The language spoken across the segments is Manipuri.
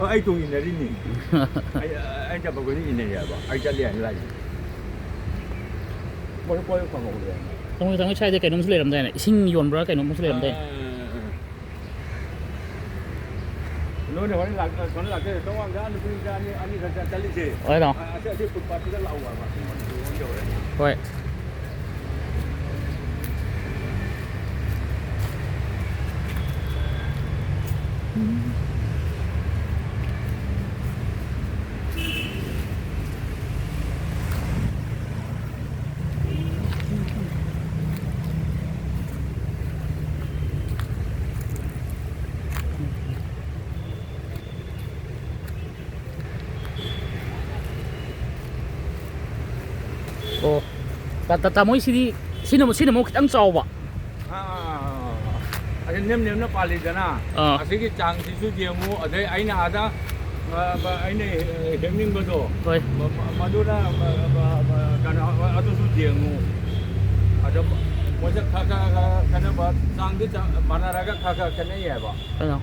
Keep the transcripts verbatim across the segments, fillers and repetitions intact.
ꯑꯣ, ꯑꯩ ꯇꯨꯡ ꯏꯟꯅꯔꯤꯅꯤ꯫ ꯑꯩ, ꯑꯩ ꯆꯠꯄ ꯈꯨꯗꯤꯡ ꯏꯟꯅꯩꯌꯦꯕ꯫ ꯑꯩ ꯆꯠꯂꯦ ꯍꯥꯏꯅ ꯂꯥꯛꯏꯅꯤ꯫ ꯃꯣꯏ ꯀꯣꯏꯕ ꯐꯪꯍꯧꯗ꯭ꯔꯦ ꯍꯥꯏꯅ꯫ ꯇꯥꯃꯣ, ꯇꯥꯃꯣ, ꯁ꯭ꯋꯥꯏꯗ ꯀꯩꯅꯣꯝꯁꯨ ꯂꯩꯔꯝꯗꯥꯏꯅꯦ? ꯏꯁꯤꯡ ꯌꯣꯟꯕ꯭ꯔꯥ ꯀꯩꯅꯣꯝꯁꯨ ꯂꯩꯔꯝꯗꯥꯏꯅꯦ? ꯑꯥ, ꯑꯥ, ꯑꯥ꯫ ꯅꯣꯏꯅ ꯍꯣꯔꯦꯟ ꯂꯥꯛ-, ꯁꯣꯝꯗ ꯂꯥꯛꯆꯔꯦ꯫ ꯇꯣꯉꯥꯟꯗ ꯅꯨꯄꯤ ꯃꯆꯥ ꯑꯅꯤ, ꯑꯅꯤꯈꯛ ꯆꯠ-, ꯆꯠꯂꯤꯁꯦ꯫ ꯍꯣꯏ, ꯂꯥꯛꯑꯣ꯫ ꯑ-, ꯑꯁꯤ, ꯑꯁꯤ ꯐꯨꯠꯄꯥꯠꯁꯤꯗ ꯂꯥꯛꯑꯣ ꯍꯥꯏꯕ꯫ ꯁꯤ ꯃꯅꯤꯄꯨꯔ ꯂꯣꯝ ꯌꯧꯔꯦ꯫ ꯍꯣꯏ꯫ ꯑꯣ꯫ ꯇꯥ-, ꯇꯥ-, ꯇꯥꯃꯣ, ꯁꯤꯗꯤ, ꯁꯤꯅ ꯑꯃꯨꯛ, ꯁꯤꯅ ꯑꯃꯨꯛ ꯈꯤꯇꯪ ꯆꯥꯎꯕ꯫ ꯑꯥ, ꯑꯥ, ꯑꯥ, ꯑꯥ, ꯑꯥ꯫ ꯑꯁꯤ ꯅꯦꯝ ꯅꯦꯝꯅ ꯄꯥꯜꯂꯤꯗꯅ, ꯑꯥ꯫ ꯑꯁꯤꯒꯤ ꯆꯥꯡꯁꯤꯁꯨ ꯌꯦꯡꯉꯨ, ꯑꯗꯩ ꯑꯩꯅ ꯑꯥꯗ, ꯑ, ꯕ-, ꯑꯩꯅ ꯍꯦ-, ꯍꯦꯛꯅꯤꯡꯕꯗꯣ, ꯍꯣꯏ꯫ ꯃ-, ꯃ-, ꯃꯗꯨꯅ, ꯃ-, ꯃ-, ꯃ-, ꯀꯩꯅꯣ, ꯑꯗꯨꯁꯨ ꯌꯦꯡꯉꯨ꯫ ꯑꯗ ꯃ-, ꯃꯣꯏꯗ ꯈꯔ, ꯈꯔ, ꯈꯔ ꯈꯦꯠꯅꯕ, ꯆꯥꯡꯗꯤ ꯆꯥꯡ ꯃꯥꯟꯅꯔꯒ ꯈꯔ, ꯈꯔ ꯈꯦꯠꯅꯩꯌꯦꯕ꯫ ꯀꯩꯅꯣ?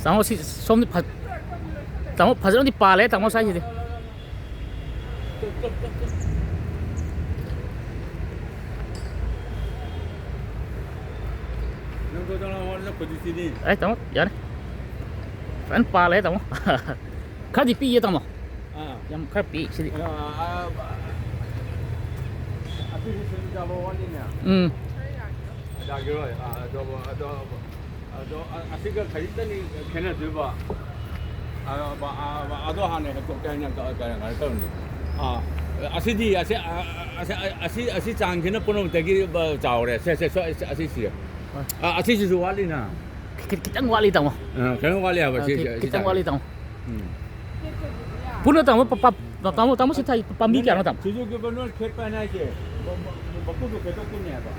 ꯇꯥꯃꯣ, ꯁꯤ ꯁꯣꯝꯗꯤ ꯐ-, ꯇꯥꯃꯣ, ꯐꯖꯅꯗꯤ ꯄꯥꯜꯂꯦ, ꯇꯥꯃꯣ, ꯁ꯭ꯋꯥꯏꯁꯤꯗꯤ꯫ ꯅꯪ ꯇꯣ ꯆꯠꯂꯣ, ꯋꯥꯔꯤ ꯆꯠꯈꯣꯏꯗꯤ ꯁꯤꯅꯤ꯫ ꯑꯦ, ꯇꯥꯃꯣ, ꯌꯥꯔꯦ꯫ ꯐꯖꯅ ꯄꯥꯜꯂꯦ, ꯇꯥꯃꯣ꯫ ꯈꯔꯗꯤ ꯄꯤꯛꯑꯦ, ꯇꯥꯃꯣ꯫ ꯑꯥ꯫ ꯌꯥꯝ ꯈꯔ ꯄꯤꯛꯏ ꯁꯤꯗꯤ꯫ ꯑꯥ, ꯑꯥ, ꯑꯥ, ꯑꯁꯤꯁꯨ ꯁꯤꯡ ꯆꯥꯕ ꯋꯥꯠꯂꯤꯅꯦ꯫ ꯎꯝ꯫ ꯌꯥꯈꯤꯔꯣꯏ꯫ ꯑꯥ, ꯑꯗꯣ, ꯑꯗꯣ, ꯑꯗꯣ, ꯑ-, ꯑꯁꯤꯒ ꯈꯖꯤꯛꯇꯅꯤ ꯈꯦꯠꯅꯗꯣꯏꯕ꯫ ꯑ, ꯑ, ꯑ, ꯑꯗꯣ ꯍꯥꯟꯅ ꯍꯦꯛꯇꯣꯛꯀꯦ ꯍꯥꯏꯅ ꯀ-, ꯀ-, ꯀꯩꯅꯣ ꯇꯧꯔꯤꯅꯤ꯫ ꯑꯥ, ꯑꯁꯤꯗꯤ, ꯑꯁꯤ, ꯑ, ꯑ, ꯑꯁꯤ, ꯑ, ꯑꯁꯤ, ꯑꯁꯤ ꯆꯥꯡꯁꯤꯅ ꯄꯨꯝꯅꯃꯛꯇꯒꯤ, ꯕ-, ꯆꯥꯎꯔꯦ꯫ ꯁꯦ, ꯁꯦ, ꯁꯣ-, ꯑꯁꯤ, ꯑꯁꯤꯁꯤ꯫ ꯍꯣꯏ꯫ ꯑ, ꯑꯁꯤꯁꯤꯁꯨ ꯋꯥꯠꯂꯤꯅ꯫ ꯈꯤ-, ꯈꯤꯇꯪ ꯋꯥꯠꯂꯤ, ꯇꯥꯃꯣ꯫ ꯑ, ꯈꯤꯇꯪ ꯋꯥꯠꯂꯤ ꯍꯥꯏꯕ, ꯑ, ꯁꯤ, ꯈꯤ-, ꯁꯤ ꯈꯤꯇꯪ ꯆꯥꯡꯁꯦ꯫ ꯋꯥꯠꯂꯤ, ꯇꯥꯃꯣ꯫ ꯎꯝ꯫ ꯄꯨꯟꯅ, ꯇꯥꯃꯣ, ꯄ-, ꯄ-, ꯇꯥꯃꯣ, ꯇꯥꯃꯣ, ꯁꯤ ꯊꯥꯏ ꯄꯥꯝꯕꯤ ꯀꯌꯥꯅꯣ, ꯇꯥꯃꯣ? ꯁꯤꯁꯨ ꯀꯩꯅꯣ ꯈꯦꯠꯄ ꯍꯥꯏꯅ ꯍꯥꯏꯁꯦ, ꯃ-, ꯃ-, ꯃꯀꯨꯗꯣ ꯈꯦꯠꯇꯣꯛꯇꯣꯏꯅꯦ ꯍꯥꯏꯕ꯫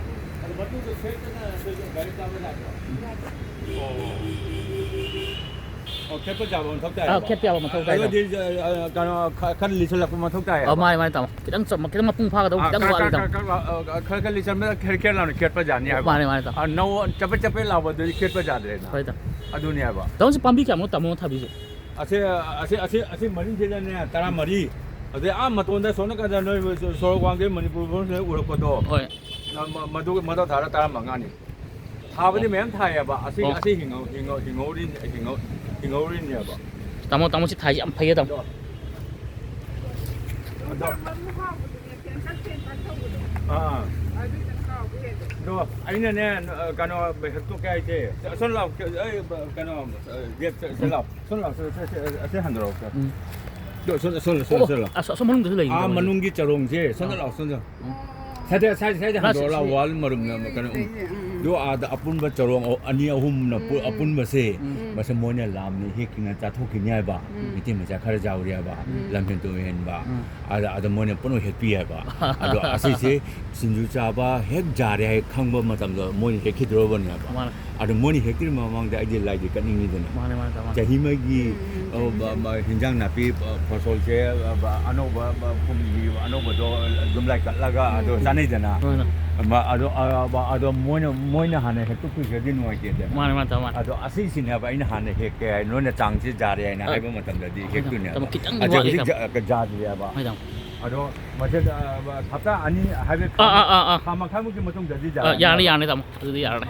ꯑꯗꯣ ꯃꯀꯨꯗꯣ ꯈꯦꯠꯇꯅ ꯑꯩꯈꯣꯏꯒꯤ ꯒꯥꯔꯤ ꯆꯥꯕ ꯌꯥꯗ꯭ꯔꯣ? ꯑꯣ꯫ ꯑꯣ, ꯈꯦꯠꯄ ꯌꯥꯕ ꯃꯊꯧ ꯇꯥꯏꯌꯦꯕ꯫ ꯑꯥ, ꯈꯦꯠꯄ ꯌꯥꯕ ꯃꯊꯧ ꯇꯥꯏ, ꯇꯥꯃꯣ꯫ ꯑꯗꯨꯗꯤ, ꯑ, ꯑ, ꯀꯩꯅꯣ, ꯈ-, ꯈꯔ ꯂꯤꯁꯜꯂꯛꯄ ꯃꯊꯧ ꯇꯥꯏꯌꯦꯕ꯫ ꯑꯥ, ꯃꯥꯅꯦ, ꯃꯥꯅꯦ, ꯇꯥꯃꯣ꯫ ꯈꯤꯇꯪ ꯆꯝ-, ꯈꯤꯇꯪ ꯃꯄꯨꯡ ꯐꯥꯒꯗꯧꯕ ꯑꯥ, ꯈꯤꯇꯪ ꯈꯔ, ꯋꯥꯠꯂꯤ, ꯈꯔ, ꯇꯥꯃꯣ꯫ ꯈꯔ, ꯈꯔ, ꯑ, ꯈꯔ, ꯈꯔ ꯂꯤꯁꯟꯕꯗ ꯈꯦꯔ ꯈꯦꯔ ꯂꯥꯎꯅ ꯈꯦꯠꯄ ꯌꯥꯅꯤ ꯍꯥꯏꯕ꯫ ꯃꯥꯅꯦ, ꯃꯥꯅꯦ, ꯇꯥꯃꯣ꯫ ꯑ, ꯅꯧ-, ꯆꯄꯦꯠ ꯆꯄꯦꯠ ꯂꯥꯎꯕꯗꯨꯗꯤ ꯈꯦꯠꯄ ꯌꯥꯗ꯭ꯔꯦꯅ꯫ ꯍꯣꯏ, ꯇꯥꯃꯣ꯫ ꯑꯗꯨꯅꯦꯕ꯫ ꯇꯥꯃꯣꯁꯤ ꯄꯥꯝꯕꯤ ꯀꯌꯥꯃꯨꯛ, ꯇꯥꯃꯣ, ꯊꯥꯕꯤꯁꯦ? ꯑꯁꯤ, ꯑꯁꯤ, ꯑꯁꯤ, ꯑꯁꯤ ꯃꯔꯤꯁꯤꯗꯅꯦ, ꯇꯔꯥꯃꯔꯤ꯫ ꯑꯗꯩ ꯑꯥ ꯃꯇꯣꯟꯗ ꯁꯣꯝ ꯅꯥꯀꯟꯗ ꯅꯣꯏ ꯁꯣꯔꯣꯛ ꯋꯥꯡꯗꯩ ꯃꯅꯤꯄꯨꯔ ꯐꯥꯎ ꯎꯔꯛꯄꯗꯣ, ꯍꯣꯏ꯫ ꯃ-, ꯃ-, ꯃꯗꯨ, ꯃꯗꯨ ꯊꯥꯔ ꯇꯔꯥꯃꯉꯥꯅꯤ꯫ ꯊꯥꯕꯗꯤ ꯑꯣ꯫ ꯃꯌꯥꯝ ꯊꯥꯏꯌꯦꯕ꯫ ꯑꯁꯤ, ꯑꯣ꯫ ꯑꯁꯤ ꯍꯤꯡꯍꯧ-, ꯍꯤꯡꯍꯧ-, ꯍꯤꯡꯍꯧꯔꯤ-, ꯍꯤꯡꯍꯧ-, ꯍꯤꯡꯍꯧꯔꯤꯅꯦꯕ꯫ ꯇꯥꯃꯣ, ꯇꯥꯃꯣ, ꯁꯤ ꯊꯥꯏꯁꯤ ꯌꯥꯝ ꯐꯩꯌꯦ, ꯇꯥꯃꯣ꯫ ꯑꯗꯣ, ꯑꯗꯣ, ꯑꯥ꯫ ꯑꯗꯣ ꯑꯩꯅꯅꯦ, ꯀꯩꯅꯣ, ꯍꯦꯛꯇꯣꯛꯀꯦ ꯍꯥꯏꯁꯦ꯫ ꯁꯣꯝ ꯂꯥꯎ, ꯑꯩ, ꯀꯩꯅꯣ, ꯒꯦꯠ ꯁꯦ, ꯁꯦ ꯂꯥꯎ꯫ ꯁꯣꯝ ꯂꯥꯎ, ꯁꯦ, ꯁꯦ, ꯁꯦ, ꯑꯁꯤ ꯍꯟꯗꯣꯔꯛꯑꯣ꯫ ꯎꯝ꯫ ꯁꯣꯝ, ꯁꯣꯝ, ꯁꯣꯝ, ꯁꯣꯝ, ꯑꯣ, ꯁꯣꯝ ꯂꯥꯎ꯫ ꯑꯁ, ꯑꯁꯣꯝ ꯃꯅꯨꯡꯗꯁꯨ ꯂꯩ, ꯑꯥ, ꯃꯅꯨꯡꯒꯤ ꯆꯔꯣꯡꯁꯦ꯫ ꯁꯣꯝꯗ ꯑꯥ꯫ ꯂꯥꯎ, ꯁꯣꯝꯗ꯫ ꯁꯥꯏꯗ, ꯁꯥꯏꯗ, ꯁꯥꯏꯗ ꯂꯥꯁ ꯍꯟꯗꯣꯛꯑꯣ ꯂꯥꯎ, ꯁꯤ ꯋꯥꯜ ꯃꯔꯨꯝꯅ ꯀꯩꯅꯣ, ꯎꯝ꯫ ꯎꯝ, ꯎꯝ, ꯎꯝ꯫ ꯑꯗꯣ ꯑꯥꯗ ꯑꯄꯨꯟꯕ ꯆꯔꯣꯡ ꯑ-, ꯑꯅꯤ ꯑꯍꯨꯝꯅ ꯄꯨ-, ꯎꯝ, ꯎꯝ꯫ ꯑꯄꯨꯟꯕꯁꯦ, ꯎꯝ꯫ ꯃꯁꯤ ꯃꯣꯏꯅ ꯂꯥꯝꯅ ꯍꯦꯛꯇꯅ ꯆꯥꯊꯣꯛꯈꯤꯅꯤ ꯍꯥꯏꯕ, ꯎꯝ꯫ ꯃꯩꯇꯩ ꯃꯆꯥ ꯈꯔ ꯌꯥꯎꯔꯤ ꯍꯥꯏꯕ, ꯎꯝ꯫ ꯂꯝꯍꯦꯟ ꯇꯨꯍꯦꯟꯕ, ꯎꯝ꯫ ꯑꯗ, ꯑꯗ ꯃꯣꯏꯅ ꯄꯨꯟꯅ ꯍꯦꯛꯄꯤ ꯍꯥꯏꯕ꯫ ꯑꯗꯣ ꯑꯁꯤꯁꯦ ꯁꯤꯡꯖꯨ ꯆꯥꯕ ꯍꯦꯛ ꯌꯥꯔꯦ ꯍꯥꯏ ꯈꯪꯕ ꯃꯇꯝꯗ ꯃꯣꯏꯅ ꯍꯦꯛꯈꯤꯗ꯭ꯔꯣꯕꯅꯦꯕ꯫ ꯃꯥꯅꯦ꯫ ꯑꯗꯣ ꯃꯣꯏꯅ ꯍꯦꯛꯇ꯭ꯔꯤ ꯃꯃꯥꯡꯗ ꯑꯩꯗꯤ ꯂꯥꯏꯗꯤ ꯀꯠꯅꯤꯡꯉꯤꯗꯅ꯫ ꯃꯥꯅꯦ, ꯃꯥꯅꯦ, ꯇꯥꯃꯣ꯫ ꯆꯍꯤ ꯑꯃꯒꯤ, ꯎꯝ, ꯎꯝ, ꯑ, ꯆꯨꯝꯃꯤ, ꯕ-, ꯆꯨꯝꯃꯤ꯫ ꯕ-, ꯍꯤꯟꯖꯥꯡ ꯅꯥꯄꯤ, ꯑ, ꯐꯁꯜꯁꯦ, ꯑ, ꯕ-, ꯑꯅꯧꯕ, ꯕ-, ꯀꯨꯝꯒꯤ ꯑꯅꯧꯕꯗꯣ ꯌꯨꯝꯂꯥꯏ ꯀꯠꯂꯒ ꯎꯝ, ꯑꯗꯣ ꯎꯝ꯫ ꯆꯥꯅꯩꯗꯅ꯫ ꯃꯥꯅꯦ꯫ ꯑꯃ, ꯑꯗꯣ, ꯑ, ꯕ-, ꯑꯗꯣ ꯃꯣꯏꯅ, ꯃꯣꯏꯅ ꯍꯥꯟꯅ ꯍꯦꯛꯇꯣꯛꯄꯤꯈ꯭ꯔꯗꯤ ꯅꯨꯡꯉꯥꯏꯇꯦꯗꯅ꯫ ꯃꯥꯅꯦ, ꯃꯥꯅꯦ, ꯇꯥꯃꯣ, ꯃꯥꯅꯦ꯫ ꯑꯗꯣ ꯑꯁꯤꯁꯤꯅꯦꯕ ꯑꯩꯅ ꯍꯥꯟꯅ ꯍꯦꯛꯀꯦ ꯍꯥꯏ, ꯅꯣꯏꯅ ꯆꯥꯡꯁꯤ ꯌꯥꯔꯦ ꯍꯥꯏꯅ ꯑ, ꯍꯥꯏꯕ ꯃꯇꯝꯗꯗꯤ ꯍꯣꯏ, ꯇꯥꯃꯣ, ꯍꯦꯛꯇꯣꯏꯅꯦꯕ꯫ ꯇꯥꯃꯣ, ꯈꯤꯇꯪꯗꯤ ꯑꯗꯣ ꯋꯥꯠꯂꯤ, ꯍꯧꯖꯤꯛ ꯇꯥꯃꯣ꯫ ꯖ-, ꯖꯥꯗ꯭ꯔꯤꯑꯕ꯫ ꯍꯣꯏ, ꯇꯥꯃꯣ꯫ ꯑꯗꯣ ꯃꯁꯤꯗ, ꯑ, ꯍꯞꯇꯥ ꯑꯅꯤ ꯍꯥꯏꯕꯗꯤ ꯊꯥ ꯑꯥ, ꯑꯥ, ꯑꯥ, ꯑꯥ꯫ ꯊꯥ ꯃꯈꯥꯏꯃꯨꯛꯀꯤ ꯃꯇꯨꯡꯗꯗꯤ ꯑꯥ, ꯌꯥꯔꯅꯤ, ꯌꯥꯔꯅꯤ, ꯌꯥꯔꯅꯤ, ꯇꯥꯃꯣ꯫ ꯑꯗꯨꯗꯤ ꯌꯥꯔꯅꯤ꯫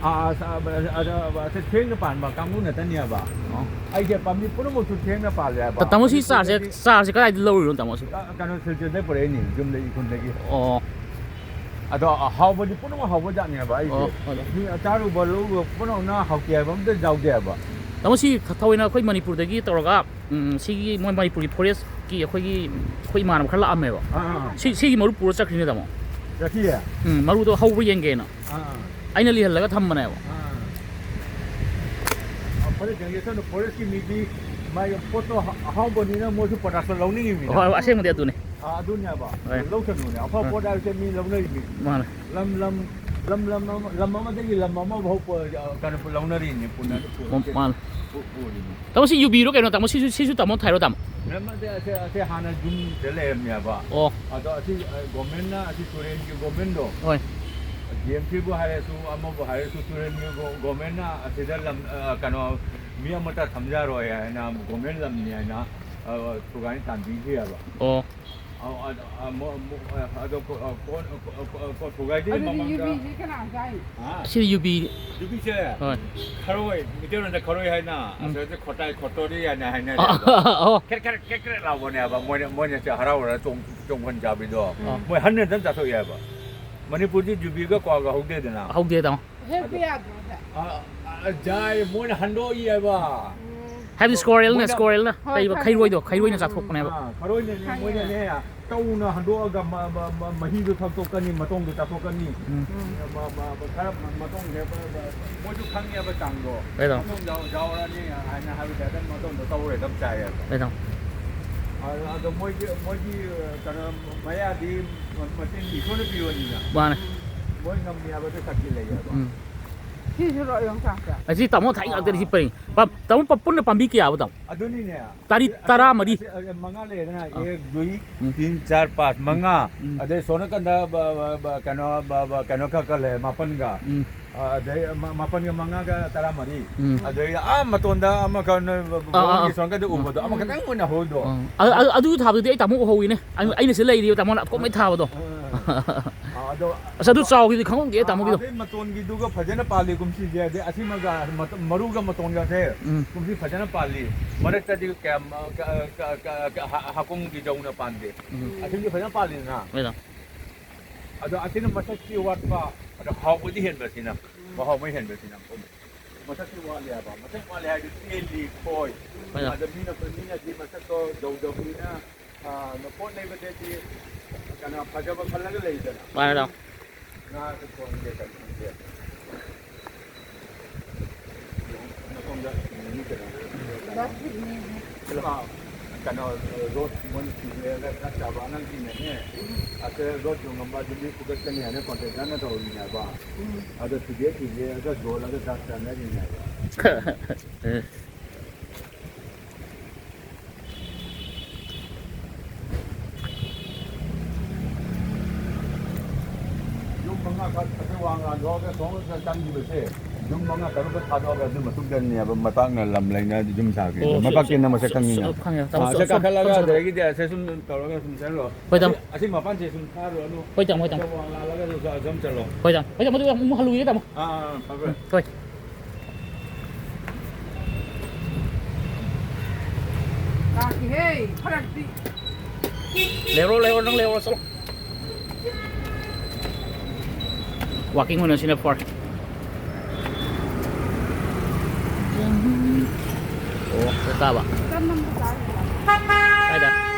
ꯑꯥ, ꯑꯥ, ꯑꯥ, ꯑꯥ, ꯑꯥ, ꯊꯦꯡꯅ ꯄꯥꯟꯕ ꯀꯥꯡꯕꯨ ꯅꯠꯇꯅꯦꯕ꯫ ꯑꯣ꯫ ꯑꯩꯁꯦ ꯄꯥꯝꯕꯤ ꯄꯨꯝꯅꯃꯛꯁꯨ ꯊꯦꯡꯅ ꯄꯥꯜꯂꯦ ꯍꯥꯏꯕ꯫ ꯇꯥꯃꯣ, ꯁꯤ ꯆꯥꯔꯁꯦ, ꯆꯥꯔꯁꯦ ꯀꯗꯥꯏꯗ ꯂꯧꯔꯨꯔꯤꯅꯣ, ꯇꯥꯃꯣ, ꯁꯤ? ꯑ, ꯀꯩꯅꯣ, ꯁꯤꯜꯆꯔꯗꯩ ꯄꯨꯔꯛꯏꯅꯦ, ꯌꯨꯝꯗꯒꯤ, ꯏꯈꯨꯜꯗꯒꯤ꯫ ꯑꯣ꯫ ꯑꯗꯣ ꯑꯍꯥꯎꯕꯗꯤ ꯄꯨꯝꯅꯃꯛ ꯍꯥꯎꯕ ꯖꯥꯠꯅꯦꯕ ꯑꯩꯁꯦ꯫ ꯑꯣ, ꯍꯣꯏ꯫ ꯃꯤ ꯑꯆꯥꯔꯨꯕ ꯂꯧꯔꯨꯕ ꯄꯨꯝꯅꯃꯛꯅ ꯍꯥꯎꯇꯦ ꯍꯥꯏꯕ ꯑꯝꯇ ꯌꯥꯎꯗꯦ ꯍꯥꯏꯕ꯫ ꯇꯥꯃꯣ, ꯁꯤ ꯊꯑꯣꯏꯅ ꯑꯩꯈꯣꯏ ꯃꯅꯤꯄꯨꯔꯗꯒꯤ ꯇꯧꯔꯒ ꯎꯝ, ꯁꯤꯒꯤ ꯃꯣꯏ ꯃꯅꯤꯄꯨꯔꯒꯤ ꯐꯣꯔꯦꯁꯀꯤ ꯑꯩꯈꯣꯏꯒꯤ, ꯑꯩꯈꯣꯏ ꯏꯃꯥꯟꯅꯕ ꯈꯔ ꯂꯥꯛꯑꯝꯃꯦꯕ꯫ ꯑꯥ, ꯑꯥ, ꯑꯥ꯫ ꯁꯤ, ꯁꯤꯒꯤ ꯃꯔꯨ ꯄꯨꯔ ꯆꯠꯈ꯭ꯔꯤꯅꯦ, ꯇꯥꯃꯣ꯫ ꯆꯠꯈꯤꯌꯦ? ꯎꯝ, ꯃꯔꯨꯗꯣ ꯍꯧꯕ꯭ꯔꯥ ꯌꯦꯡꯒꯦꯅ꯫ ꯑꯥ, ꯑꯥ꯫ ꯑꯩꯅ ꯂꯤꯍꯜꯂꯒ ꯊꯝꯕꯅꯦꯕ꯫ ꯑꯥ, ꯑꯥ꯫ ꯑ, ꯐꯔꯦ, ꯆꯪꯒꯦ ꯆꯠꯂꯨ꯫ ꯐꯣꯔꯦꯁꯀꯤ ꯃꯤꯗꯤ ꯃꯥꯒꯤ ꯄꯣꯠꯇꯣ ꯑꯍ-, ꯑꯍꯥꯎꯕꯅꯤꯅ ꯃꯣꯏꯁꯨ ꯄ꯭ꯔꯗꯛꯁꯟ ꯂꯧꯅꯤꯡꯉꯤꯃꯤꯅ꯫ ꯍꯣꯏ, ꯍꯣꯏ, ꯑꯁꯦꯡꯕꯗꯤ ꯑꯗꯨꯅꯦ꯫ ꯑꯥ, ꯑꯗꯨꯅꯦꯕ꯫ ꯍꯣꯏ꯫ ꯂꯧꯁꯅꯨꯅꯦ꯫ ꯑꯐꯕ ꯑꯥ꯫ ꯄꯣꯠ ꯍꯥꯏꯕꯁꯦ ꯃꯤ ꯂꯧꯅꯔꯤꯃꯤ꯫ ꯃꯥꯅꯦ꯫ ꯂꯝ, ꯂꯝ, ꯂꯝ, ꯂꯝ ꯑꯃ, ꯂꯝ ꯑꯃꯗꯒꯤ ꯂꯝ ꯑꯃꯐꯥꯎ ꯄꯨ-, ꯑ, ꯀꯩꯅꯣ, ꯄꯨ-, ꯂꯧꯅꯔꯤꯅꯤ, ꯄꯨꯅ-, ꯄꯨ-, ꯑꯣ, ꯃꯥꯅꯦ꯫ ꯄꯨ-, ꯄꯨꯔꯤꯅꯤ꯫ ꯇꯥꯃꯣ, ꯁꯤ ꯌꯨꯕꯤꯔꯣ ꯀꯩꯅꯣ, ꯇꯥꯃꯣ? ꯁꯤꯁꯨ, ꯁꯤꯁꯨ ꯇꯥꯃꯣ ꯊꯥꯏꯔꯣ, ꯇꯥꯃꯣ? ꯂꯝ ꯑꯃꯗꯤ ꯑꯁꯦ, ꯑꯁꯦ ꯍꯥꯟꯅ ꯌꯨꯝꯗ ꯂꯩꯔꯝꯃꯦꯕ꯫ ꯑꯣ꯫ ꯑꯗꯣ ꯑꯁꯤ, ꯑ, ꯒꯣꯔꯃꯦꯟꯅ ꯑꯁꯤ ꯇꯨꯔꯦꯟꯒꯤ ꯒꯣꯔꯃꯦꯟꯗꯣ, ꯍꯣꯏ꯫ ꯖꯤ ꯑꯦꯝ ꯁꯤꯕꯨ ꯍꯥꯏꯔꯁꯨ, ꯑꯃꯕꯨ ꯍꯥꯏꯔꯁꯨ, ꯇꯨꯔꯦꯟꯒꯤ ꯒꯣ-, ꯒꯣꯔꯃꯦꯟꯅ ꯑꯁꯤꯗ ꯂꯝ, ꯑ, ꯀꯩꯅꯣ, ꯃꯤ ꯑꯃꯠꯇ ꯊꯝꯖꯔꯣꯏ ꯍꯥꯏꯅ, ꯒꯣꯔꯃꯦꯟ ꯂꯝꯅꯤ ꯍꯥꯏꯅ, ꯑ, ꯊꯨꯒꯥꯏ ꯇꯥꯟꯕꯤꯈꯤꯑꯕ꯫ ꯑꯣ꯫ ꯑ, ꯑ, ꯑ, ꯃꯣ-, ꯃꯣ-, ꯑ, ꯑꯗꯣ ꯀꯣ-, ꯑ, ꯀꯣ-, ꯑ, ꯀꯣ-, ꯑ, ꯀꯣ-, ꯊꯨꯒꯥꯏꯗ꯭ꯔꯤ ꯑꯗꯨꯗꯤ ꯃꯃꯥꯡꯗ ꯌꯨꯕꯤꯁꯤ ꯀꯅꯥ ꯆꯥꯏꯅꯣ? ꯍꯥ? ꯑꯁꯤꯗꯤ ꯌꯨꯕꯤ꯫ ꯌꯨꯕꯤꯁꯦ ꯍꯣꯏ꯫ ꯈꯔꯣꯏ, ꯃꯩꯇꯩꯂꯣꯟꯗ ꯈꯔꯣꯏ ꯍꯥꯏꯅ, ꯎꯝ꯫ ꯑꯁꯣꯝꯗ ꯈꯣꯇꯥꯏ ꯈꯣꯠꯇꯣꯔꯤ ꯍꯥꯏꯅ ꯍꯥꯏꯅꯔꯦ꯫ ꯑ, ꯑꯗꯣ ꯑ, ꯑ, ꯑꯣ꯫ ꯀ꯭ꯔꯦꯛ, ꯀ꯭ꯔꯦꯛ, ꯀ꯭ꯔꯦꯛ, ꯀ꯭ꯔꯦꯛ ꯂꯥꯎꯕꯅꯦꯕ꯫ ꯃꯣꯏꯅ, ꯃꯣꯏꯅ ꯁꯦ ꯍꯔꯥꯎ ꯍꯔꯥꯎ ꯆꯣꯡ-, ꯆꯣꯡꯐꯟ ꯆꯥꯕꯤꯗꯣ꯫ ꯑ꯫ ꯃꯣꯏ ꯍꯟꯅ ꯑꯗꯨꯝ ꯆꯥꯊꯣꯛꯑꯦꯕ꯫ ꯃꯅꯤꯄꯨꯔꯗꯤ ꯌꯨꯕꯤꯒ ꯀ꯭ꯋꯥꯒ ꯍꯧꯗꯦꯗꯅ꯫ ꯍꯧꯗꯦ, ꯇꯥꯃꯣ꯫ ꯍꯦꯛꯄ ꯌꯥꯗ꯭ꯔꯣ ꯁꯦ? ꯑ, ꯑ, ꯌꯥꯏ, ꯃꯣꯏꯅ ꯍꯟꯗꯣꯛꯏ ꯍꯥꯏꯕ꯫ ꯎꯝ꯫ ꯍꯥꯏꯕꯗꯤ squirrelꯅ, ꯃꯣꯏꯅ squirrelꯅ ꯍꯣꯏ, ꯀꯩꯕ, ꯈꯪꯉꯦ꯫ ꯈꯩꯔꯣꯏꯗꯣ, ꯈꯩꯔꯣꯏꯅ ꯎꯝ, ꯎꯝ꯫ ꯆꯥꯊꯣꯛꯄꯅꯦꯕ꯫ ꯑꯥ, ꯈꯩꯔꯣꯏꯅꯅꯦ, ꯈꯪꯉꯦ꯫ ꯃꯣꯏꯅꯅꯦ, ꯇꯧꯅ ꯍꯟꯗꯣꯛꯑꯒ ꯃ-, ꯃ-, ꯃ-, ꯃꯍꯤꯗꯣ ꯊꯛꯇꯣꯛꯀꯅꯤ, ꯃꯇꯣꯡꯗꯣ ꯆꯥꯊꯣꯛꯀꯅꯤ꯫ ꯎꯝ꯫ ꯎꯝ꯫ ꯃ-, ꯃ-, ꯃ-, ꯈꯔ ꯃ-, ꯃꯇꯣꯡꯁꯦ ꯃ-, ꯃ-, ꯃꯣꯏꯁꯨ ꯈꯪꯉꯦꯕ ꯆꯥꯡꯗꯣ꯫ ꯀꯩꯅꯣ? ꯃꯇꯣꯡ ꯌꯥꯎ-, ꯌꯥꯎꯔꯅꯤ ꯍꯥꯏꯅ ꯍꯥꯏꯕꯗ ꯑꯗꯨꯝ ꯃꯇꯣꯡꯗꯣ ꯇꯧꯔꯦ, ꯑꯗꯨꯝ ꯆꯥꯏꯌꯦꯕ꯫ ꯀꯩꯅꯣ? ꯑ-, ꯑꯗꯣ ꯃꯣꯏꯒꯤ, ꯃꯣꯏꯒꯤ, ꯑ, ꯀꯩꯅꯣ, ꯃꯌꯥꯗꯤ ꯃ-, ꯃꯆꯤꯟ ꯏꯁꯣꯔꯅ ꯄꯤꯕꯅꯤꯅ꯫ ꯃꯥꯅꯦ꯫ ꯃꯣꯏ ꯉꯝꯃꯤ ꯍꯥꯏꯕꯗ ꯁꯛꯇꯤ ꯂꯩꯌꯦꯕ꯫ ꯎꯝ꯫ ꯁꯤꯁꯨꯔꯣ ꯌꯣꯡꯆꯥꯛꯁꯦ? ꯑꯁꯤ ꯇꯥꯃꯣ ꯊꯥꯏ ꯉꯥꯛꯇꯅꯤ ꯁꯤ ꯄꯔꯤꯡ꯫ ꯄ-, ꯇꯥꯃꯣ ꯄ-, ꯄꯨꯟꯅ ꯄꯥꯝꯕꯤ ꯀꯌꯥꯕ ꯇꯥꯃꯣ? ꯑꯗꯨꯅꯤꯅꯦ꯫ ꯇꯥꯔꯤ ꯑꯁꯤ, ꯇꯔꯥꯃꯔꯤ꯫ ꯑꯁꯤ, ꯑꯁꯤ ꯃꯉꯥ ꯂꯩꯔꯦꯗꯅ, ꯑꯥ꯫ ꯑꯦꯛ, ꯗꯨꯏ, ꯎꯝ꯫ ꯇꯤꯟ, ꯆꯥꯔ, ꯄꯥꯁ, ꯎꯝ꯫ ꯃꯉꯥ꯫ ꯎꯝ꯫ ꯑꯗꯩ ꯁꯣꯝ ꯅꯥꯀꯟꯗ ꯕ-, ꯕ-, ꯕ-, ꯀꯩꯅꯣ, ꯕ-, ꯕ-, ꯀꯩꯅꯣ ꯈꯔ ꯈꯔ ꯂꯩꯔꯦ, ꯃꯥꯄꯟꯒ꯫ ꯎꯝ꯫ ꯑ, ꯑꯗꯩ ꯃ-, ꯃꯥꯄꯟꯒ ꯃꯉꯥꯒ ꯇꯔꯥꯃꯔꯤ꯫ ꯎꯝ꯫ ꯑꯗꯩ ꯑꯥ ꯃꯇꯣꯟꯗ ꯑꯃꯈꯛ ꯅꯣꯏ ꯕ-, ꯕ-, ꯑꯥ, ꯑꯥ, ꯕꯣꯟꯒꯤ ꯑꯥ꯫ ꯁꯣꯝ ꯅꯥꯀꯟꯗ ꯎꯝ꯫ ꯎꯕꯗꯣ ꯑꯃꯈꯛꯇꯪ ꯑꯣꯏꯅ ꯍꯧꯔꯤꯗꯣ꯫ ꯑꯥ꯫ ꯑ-, ꯑ-, ꯑꯗꯨ ꯊꯥꯕꯗꯨꯗꯤ ꯑꯩ ꯇꯥꯃꯣ ꯎꯍꯧꯋꯤꯅꯦ꯫ ꯑꯩ, ꯑꯩꯅ ꯁꯤꯗ ꯂꯩꯔꯤꯕ ꯇꯥꯃꯣꯅ ꯑꯀꯣꯝꯕꯩ ꯊꯥꯕꯗꯣ꯫ ꯑꯥ꯫ ꯑꯥ, ꯑꯗꯣ ꯑꯁ, ꯑꯗꯨ ꯆꯥꯎꯈꯤꯕꯗꯤ ꯈꯪꯍꯧꯗꯦ, ꯑꯥ, ꯇꯥꯃꯣꯒꯤꯗꯣ꯫ ꯑꯗꯩ ꯃꯇꯣꯟꯒꯤꯗꯨꯒ ꯐꯖꯅ ꯄꯥꯜꯂꯤ ꯀꯨꯝꯁꯤꯁꯦ꯫ ꯑꯗꯩ ꯑꯁꯤꯃꯒ ꯃꯇ-, ꯃꯔꯨꯒ ꯃꯇꯣꯟꯒꯁꯦ ꯎꯝ꯫ ꯀꯨꯝꯁꯤ ꯐꯖꯅ ꯄꯥꯜꯂꯤ꯫ ꯃꯔꯛꯇꯗꯤ ꯀꯌꯥꯝ, ꯑ, ꯀ-, ꯀ-, ꯀ-, ꯀ-, ꯍ-, ꯍꯀꯨꯝꯒꯤ ꯖꯧꯅ ꯄꯥꯟꯗꯦ꯫ ꯎꯝ꯫ ꯑꯁꯤꯗꯤ ꯐꯖꯅ ꯄꯥꯜꯂꯤꯗꯅ꯫ ꯍꯣꯏꯗ꯫ ꯑꯗꯣ ꯑꯁꯤꯅ ꯃꯁꯛꯇꯤ ꯋꯥꯠꯄ, ꯑꯗꯣ ꯍꯥꯎꯕꯗꯤ ꯍꯦꯟꯕ ꯁꯤꯅ꯫ ꯎꯝ꯫ ꯃꯍꯥꯎ ꯑꯃ ꯍꯦꯟꯕ ꯁꯤꯅ꯫ ꯃꯁꯛꯇꯤ ꯋꯥꯠꯂꯦ ꯍꯥꯏꯕ꯫ ꯃꯁꯛ ꯋꯥꯠꯂꯦ ꯍꯥꯏꯗꯤ ꯇꯦꯜꯂꯤ, ꯈꯣꯏ꯫ ꯍꯣꯏꯗ꯫ ꯑꯗ ꯃꯤꯅ, ꯃꯤꯅꯗꯤ ꯃꯁꯛꯇꯣ ꯌꯧꯗꯕꯅꯤꯅ, ꯑ, ꯄꯣꯠ ꯂꯩꯕꯗꯗꯤ ꯀꯩꯅꯣ ꯐꯖꯕ ꯈꯜꯂꯒ ꯂꯩꯗꯅ꯫ ꯃꯥꯅꯦ, ꯇꯥꯃꯣ꯫ ꯉꯥꯁꯨ ꯊꯣꯡꯒꯦ, ꯀꯩꯅꯣ ꯈꯪꯗꯦ꯫ ꯃꯐꯝꯗ ꯃꯤ ꯀꯩꯅꯣ꯫ ꯄ꯭ꯂꯥꯁꯇꯤꯛꯅꯦ꯫ ꯑꯥ꯫ ꯀꯩꯅꯣ, ꯔꯣꯠ ꯃꯣꯏꯅ ꯊꯤꯕꯤꯔꯒ ꯆꯥꯛ ꯆꯥꯕ ꯑꯉꯥꯡꯁꯤꯡꯅꯅꯦ, ꯑꯁꯦ ꯔꯣꯠ ꯌꯣꯡꯉꯝꯕ ꯑꯗꯨꯗꯤ ꯐꯨꯒꯠꯀꯅꯤ ꯍꯥꯏꯅ ꯀꯣꯟꯇ꯭ꯔꯦꯛꯇꯔꯅ ꯇꯧꯔꯤꯅꯦꯕ꯫ ꯑꯗꯣ ꯊꯤꯕꯤꯔ ꯊꯤꯕꯤꯔꯒ ꯌꯣꯜꯂꯒ ꯆꯥꯛ ꯆꯥꯅꯔꯤꯅꯦꯕ꯫ ꯌꯨꯝ ꯃꯉꯥ ꯈꯛ ꯑꯁꯤ ꯋꯥꯡ ꯂꯥꯟꯊꯣꯛꯑꯒ ꯁꯣꯝꯗ ꯆꯪꯈꯤꯕꯁꯦ, ꯌꯨꯝ ꯃꯉꯥ ꯇꯔꯨꯛ ꯈꯛ ꯊꯥꯗꯣꯛꯑꯒ ꯑꯗꯨ ꯃꯇꯨꯡꯗꯅꯦꯕ ꯃꯇꯥꯡꯅ ꯂꯝ ꯂꯩꯅ ꯌꯨꯝ ꯁꯥꯈ꯭ꯔꯤꯗꯣ꯫ ꯑꯣ, ꯃꯄꯥꯛ ꯆꯦꯟꯅ ꯃꯁꯛ ꯈꯪꯉꯤꯅ꯫ ꯈꯪꯉꯦ, ꯇꯥꯃꯣ, ꯑꯥ, ꯁꯣꯝ, ꯑꯁꯤꯗ ꯁꯣꯝ, ꯀꯥꯈꯠꯂꯒ ꯁꯣꯝ, ꯁꯣꯝ꯫ ꯑꯗꯒꯤꯗꯤ ꯑꯁꯦ ꯁꯨꯝ ꯇꯧꯔꯒ ꯁꯨꯝ ꯆꯠꯂꯣ꯫ ꯍꯣꯏ, ꯇꯥꯃꯣ꯫ ꯑꯁꯤ, ꯑꯁꯤ ꯃꯄꯥꯟꯁꯦ ꯁꯨꯝ ꯊꯥꯔꯨꯔꯅꯨ꯫ ꯍꯣꯏ, ꯇꯥꯃꯣ, ꯍꯣꯏ, ꯇꯥꯃꯣ꯫ ꯑꯁꯣꯝ ꯋꯥꯡ ꯂꯥꯜꯂꯒ ꯑꯗꯨꯝ ꯆꯠ-, ꯑꯗꯨꯝ ꯆꯠꯂꯣ꯫ ꯍꯣꯏ, ꯇꯥꯃꯣ꯫ ꯍꯣꯏ, ꯇꯥꯃꯣ, ꯑꯗꯨ ꯑꯃꯨꯛ ꯍꯜꯂꯨꯒꯦ, ꯇꯥꯃꯣ꯫ ꯑꯥ, ꯑꯥ, ꯐꯔꯦ, ꯐꯔꯦ꯫ ꯎꯝ, ꯍꯣꯏ꯫ ꯂꯥꯛꯀꯦꯍꯦ, ꯐꯔꯛꯇꯤ꯫ ꯂꯩꯍꯧꯔꯣ, ꯂꯩꯍꯧꯔꯣ, ꯅꯪ ꯂꯩꯍꯧꯔꯣ, ꯆꯠꯂꯣ꯫ ꯋꯥꯀꯤꯡ ꯑꯣꯏꯅ ꯁꯤꯅ ꯐꯣꯔ꯫ ꯑꯣ, ꯆꯠ ꯇꯥꯕ꯫ ꯇꯟ ꯑꯝꯇ ꯆꯥꯒꯦ꯫ ꯀꯥꯏꯗ?